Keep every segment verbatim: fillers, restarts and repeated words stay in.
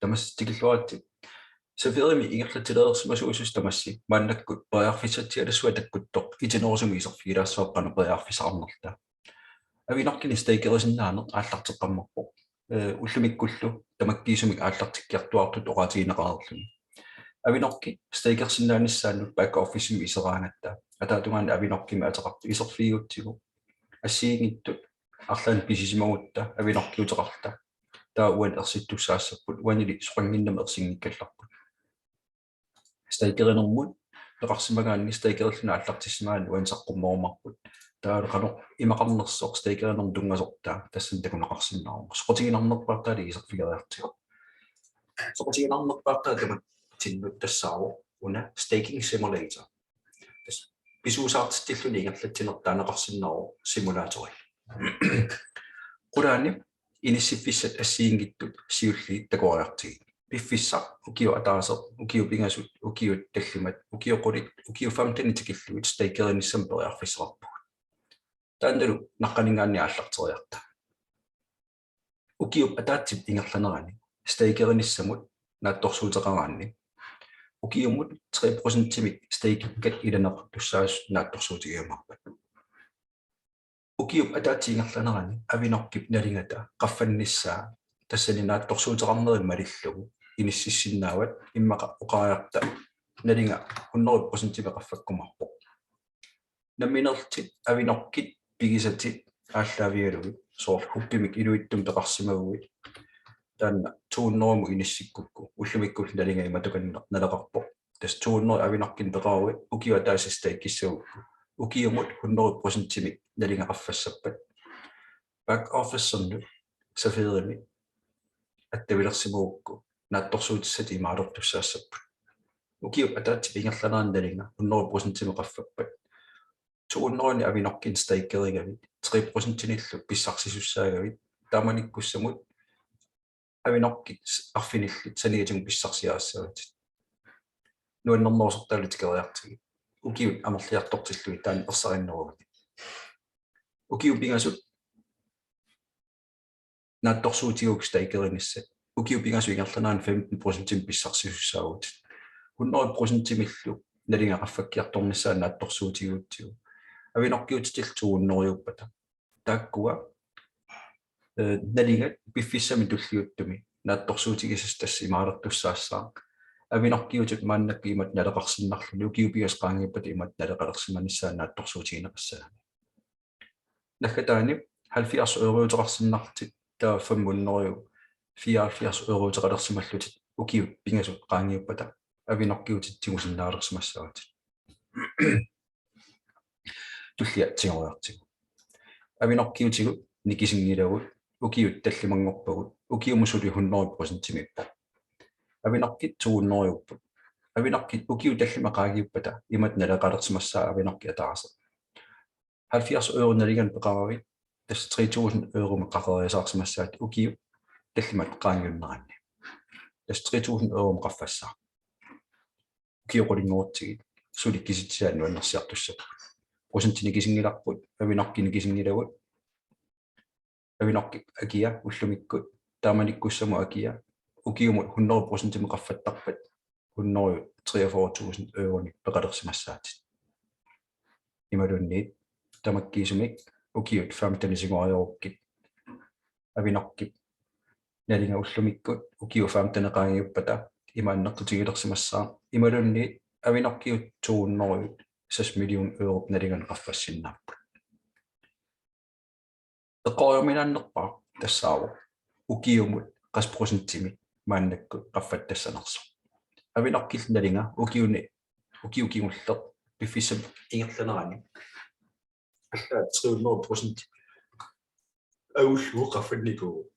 Tamassi tikilluaritsi. Safirimi ingerlatsilereersimasuususi tamassi maannakkut periarfissatsialassuaq takkuttoq itinerusumik iserfigilaassavarput qanoq periarfissaqarnerluta. Avinokini stakerisinnaaneq aallarteqqammerpoq. Ee, ullumikkullu tamakkiisumik aallartikkiartuaartut oqaatigineqareerluni. Avinokki stakersinnaanissaannut back officemik iseraangatta ataatungaani Avinokkimik ateqartoq iserfigigutsigu assigiinngitsut arlaannik pisisimagutta Avinokkiuteqarluta taava uani ersittussaassapput, uanili soqanngimmat ersinngikkallarput. Stakerinermut peqarsimagaanni stakerilluni aallartissimagaanni uani saqqummerumaarput. Taavalu qanoq imaqarnersoq stakerinermut tunngasortaa tassani takuneqarsinnaavoq. Soqutiginarnerpaartaali iserfigeriartigu. Soqutiginarnerpaartaa tamatsinnut tassaavoq una staking simulator. Tassa pisuusaartitsilluni ingerlatsinertut taaneqarsinnaavoq simulatori. Qulaani inissiffissat assigiinngitsut siulliit takoriartigit. Piffissaq, ukiut ataaseq, ukiut pingasut, ukiut tallimat, ukiut qulit, ukiut femtenit tikillugit stakerinissamut periarfissaqarpugut. Taannalu naqqaniinngaanniit aallarteriarta. Ukiup ataatsip ingerlanerani stakerinissamut naatsorsuuteqaraanni ukiumut tre procentimik stakikkat ilaneqartussaasut naatsorsuutigiumaarpat. Ukiup ataatsip ingerlanerani Avinokkip nalingata qaffannissaa tassani naatsorsuuteqarneri malillugu inississinnaavat, immaqa oqariarta nalinga hundrede procentimik qaffakkumaarpoq. Nammineerlutit Avinokkit pigisatit aallaavigalugit soorlu hubbimik iluitsumik peqarsimaguit taanna to hundredemut inissikkukku ullumikkullu nalinga imatukanneq naleqarpoq. Tassa to hundrede Avinokkinik peqaruit ukiup ataatsip stakissagukku ukiumut hundrede procentimik nalinga qaffassappat. Back officernut Safirimi attavilersimagukku naatsorsuutissatit imaalertussaassapput. Ukiup ataatsip ingerlanerani nalinga hundrede procentimik qaffappat. To hundrede Avinokkinik stakerigavit tre procentinillu pissarsisussaagavit taamanikkussamut Avinokkit arfinillit saniatigut pissarsiarissavatit. Nuannernerusortaalu tikeriartigit. Ukiut amerliartortillugit taanna ersarinnerulluni. Ukiut pingasut naatsorsuutigalugu stakerinissat. Ukiut pingasut ingerlanerani femten procentimik pissarsisussaavutit. Hundrede procentimillu nalinga qaffakkiartornissaa naatsorsuutigigutsigu. Avinokkiutitillu to hundredeuppata. Taakkua, ee, nalingat piffissami tulliuttumi naatsorsuutigisassat tassa imaalertussaassaaq. Avinokkiutut maannakkut imatut naleqarsinnarluni ukiut pingasut qaangiuppata imatut naleqalersimanissaa naatsorsuutigineqassanani. Naggataani halvfjerds eurouteqarsinnarlutit taava fem hundrede fireoghalvfjerds eurouteqalersimallutit ukiut pingasut qaangiuppata Avinokkiutit tigusinnaalersimassavatit. Tullia tigoriartigu. Avinokkiutigut nikisinngilagut ukiut tallimanngorpagut ukiumut suli hundrede procentimiippoq. Avinokkit to hundredeupput. Avinokkit ukiut tallimat qaangiuppata imatut naleqalersimassaaq Avinokkit ataaseq. Halvfjerds euro nalinganik peqaravit tassa tre tusind euromik qaqeriasaarsimassaatit ukiut tallimat qaangiunneranni. Tassa tre tusind euromik qaffassaaq. Ukiut qulinngorutsigit suli kisitsisaat nuannersiartussapput. Procentit nikisinngilarput, Avinokkit nikisinngilagut. Avinokkip akia ullumikkut taamanikkussamut akia ukiumut hundrede procentimik qaffattarpat hundrede treogfyrre tusind euronik peqalersimassaatit. Imaluunniit tamakkiisumik ukiut femten isigorajorukkit Avinokkip nalinga ullumikkut ukiut femten qaangiuppata ima annertutigilersimassaaq, imaluunniit Avinokkiut to hundrede seks million europ nalinganik qaffassinnaapput. Eqqoriarminaannerpaaq tassaavoq ukiumut qassit procentimik maannakkut qaffattassanersoq. Avinokkillu nalinga ukiuni, ukiut kingulleq piffissap ingerlanerani allaat tre hundrede procent agullugu qaffannikuuvoq.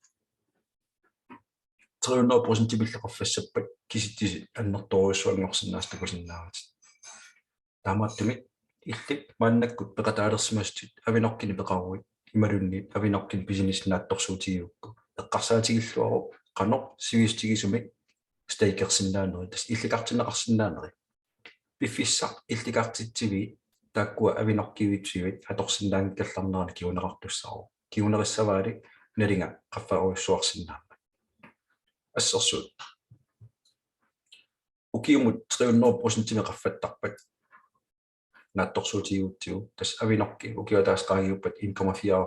Tre hundrede procentimillu qaffassappat kisitsisit annertoorujussuanngorsinnaasut takusinnaavatit. Taamaattumik illit maannakkut peqataalersimasutit Avinokkinik peqaruit imaluunniit Avinokkinik pisinissinnaattorsuutigigukku eqqarsaatigilluaruk qanoq sivisutigisumik stakersinnaanerit, tassa illikartinneqarsinnaaneri. Piffissaq illikartitsiviit taakkua Avinokkiutivit atorsinnaanngikkallarnerani kinguneqartussaavoq. Kingunerissavaali nalinga qaffarujussuarsinnaammat. Assersuut. Ukiumut tre hundrede procentimik qaffattarpat naatsorsuutigigutsigu, tassa Avinoki ukioq ataaseq qaangiuppata en komma fire,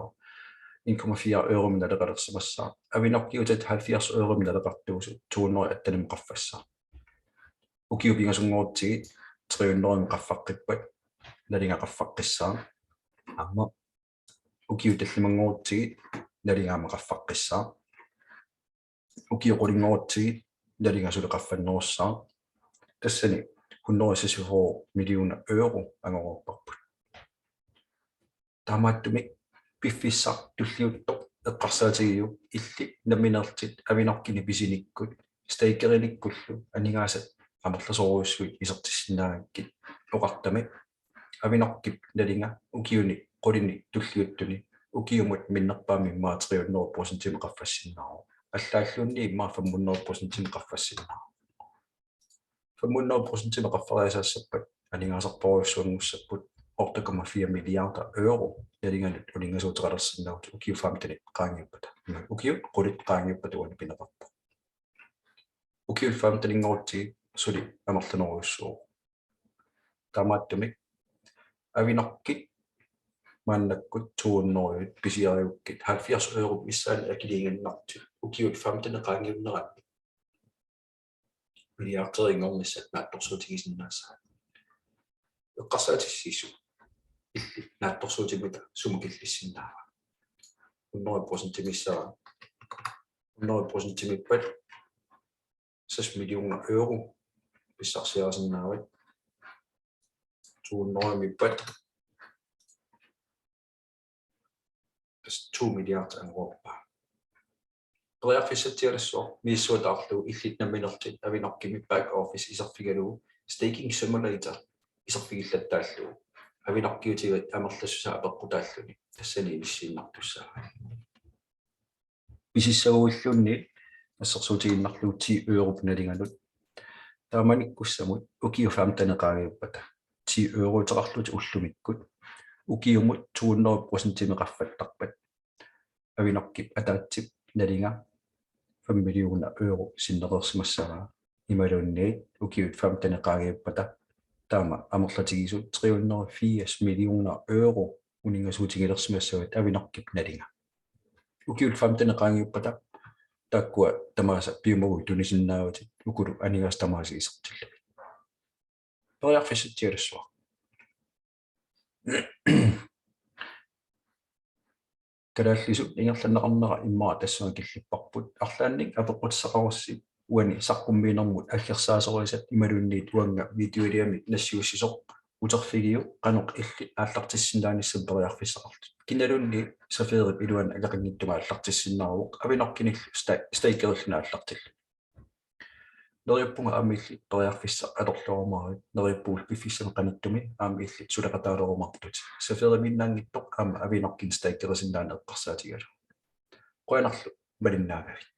en komma fire euromik naleqalersimassaaq. Avinokiutit halvfjerds euromik naleqartuusut to hundrede attenimut qaffassaaq. Ukiut pingasunngorutsigit tre hundredemik qaffaqqippat nalinga qaffaqqissaaq. Aamma ukiut tallimanngorutsigit nalinga aamma qaffaqqissaaq. Ukiut qulinngorutsigit nalinga suli qaffannerussaaq. Tassani hundrede og seksogfyrre millioner euro angoreerparput. Taamaattumik piffissaq tulliuttoq eqqarsaatigiuk illit nammineerlutit Avinokini pisinikkut, stakerinikkullu aningaasat amerlasoorujussuit isertissinnaagakkit oqartami. Avinokip nalinga ukiuni qulini tulliuttuni ukiumut minnerpaamik immaqa tre hundrede procentimik qaffassinnaavoq. Allaalluunniit immaqa fem hundrede procentimik qaffassinnaavoq. Fem hundrede procentimik qaffariasaassappat aningaasarparujussuanngussapput otte komma fire milliarder euro nalinganut uninngasuuteqalersinnaavutit ukiut femtenit qaangiuppata. Ukiut qulit qaangiuppata uani pineqarpoq. Ukiut femteninngorutsigit suli amerlanerujussuuvoq. Taamaattumik Avinokit maannakkut to hundrede pisiarigukkit halvfjerds europ missaani akiliiginnartut ukiut femtenit qaangiunneranni milliarderinngornissat naatsorsuutigisinnaassavat. Eqqarsaatissiuk illit naatsorsuutit sumut killissinnaava? Hundrede procentimik missaani, hundrede procentimippat seks millioner euro pissarsiarisinnaavat. To hundredemippat tassa to milliard angoreerpaa. Periarfissatsialassuaq misissuataarlugu illit nammineerlutit Avinokimi back office iserfigalugu staking simulator iserfigillattaallugu. Avinokiutigut amerlassusaa apeqqutaalluni tassani inissiinnartussaavat. Pisissaguilluunniit assersuutigiinnarlugu ti europ nalinganut. Taamanikkussamut ukiut femtenit qaangiuppata ti euroteqarlutit ullumikkut ukiumut to hundrede procentimik qaffattarpat Avinokip ataatsip nalinga fem millioner euro sinnereersimassavaa. Imaluunniit ukiut femtenit qaangiuppata taama amerlatigisut tre hundrede firs millioner euro uninngasuutigilersimassavat Avinokip nalinga. Ukiut femtenit qaangiuppata taakkua tamaasa piumaguit tunisinnaavatit ukulu aningaasat tamaasa isertillugit. Periarfissatsialassuaq. Kalaallisut ingerlanneqarnera immaqa tassunga killipparput. Arlaannik apeqqutissaqarussi uani saqqummiinermut aggersaasorisat imaluunniit uanga videoliami nassiussisoq uterfigiuk qanoq illit aallartissinnaanissamut periarfissaqartut. Kinaluunniit Safirip iluani akeqanngitsumik aallartissinnaavoq Avinokinillu sta-, stakerilluni aallartilluni. Neriuppunga aamma illit periarfissaq atorluarumaarit, neriuppunga piffissami qanittumi aamma illit suleqataalerumaaritsi. Safirimiinnaanngitsoq aamma Avinokin stakerisinnaaneq eqqarsaatigalugu. Qujanarlu malinnaagavit.